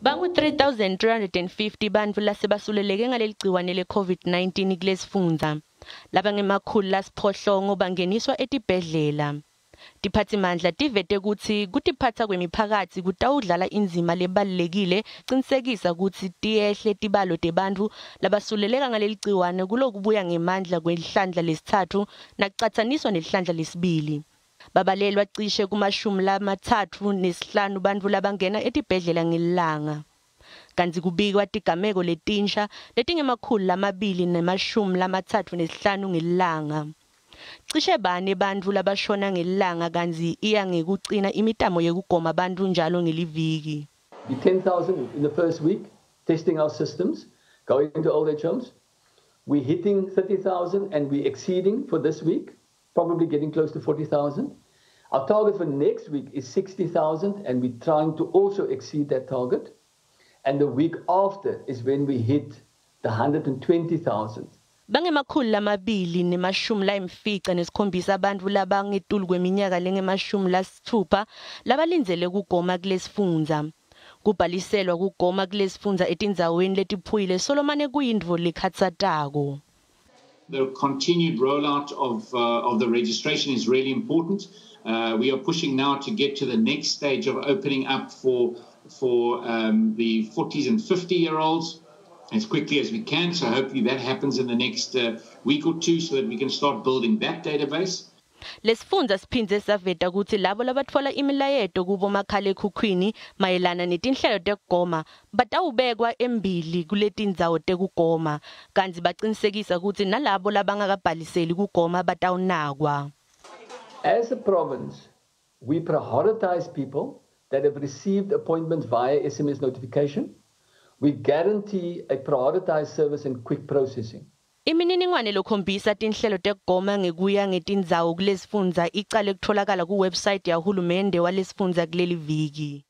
Bangu 3350 bantfu lasebasuleleke ngaleligciwane le-COVID-19 kulesifundza. Labangemakhulu lasiphohlongo bangeniswa etibhedlela. Tiphatsimandla tivete kutsi kutiphatsa kwemiphakatsi kutawudlala indzima lebalulekile kucinisekisa kutsi tiyehle tibalo tebantfu labasuleleka ngaleligciwane kulokubuya ngemandla kwelihlandla lesitsatfu nakucatsaniswa nelihlandla lesibili. Babalelwa cishe ku-35 bantfu labangena etibhedlela ngelilanga. Kantsi kubikwa tigameko letinsha letingema-235 ngelilanga. Cishe bane bantfu labashona ngelilanga kantsi iya ngekucina imitamo yekugoma bantfu njalo ngeliviki. The 10,000 in the first week, testing our systems, going to old age homes. We're hitting 30,000 and we're exceeding for this week, probably getting close to 40,000. Our target for next week is 60,000 and we're trying to also exceed that target. And the week after is when we hit the 120,000. Bangema-257 bantfu labangetulu kweminyaka lengema-60 labalindzele kugoma kulesifundza. Kubhaliselwa kugoma kulesifundza etindzaweni letiphuyile solomane kuyintfo lekhatsatako. The continued rollout of the registration is really important. We are pushing now to get to the next stage of opening up for the 40s and 50-year-olds as quickly as we can. So hopefully that happens in the next week or two so that we can start building that database. Lesifundza siphindze saveta kutsi labo labatfola imilayeto kubomakhalekhukhwini mayelana netinhlelo tekugoma batawubekwa embili kuletindzawo tekugoma, kantsi bacinisekisa kutsi nalabo labangakabhaliseli kugoma batawunakwa. As a province, we prioritize people that have received appointments via SMS notification. We guarantee a prioritized service and quick processing. Imininingwane lokhombisa tinhlelo tekugoma ngekuya ngetindzawo kulesifundza icale kutholakala kuwebsite yahulumende walesifundza kuleli viki.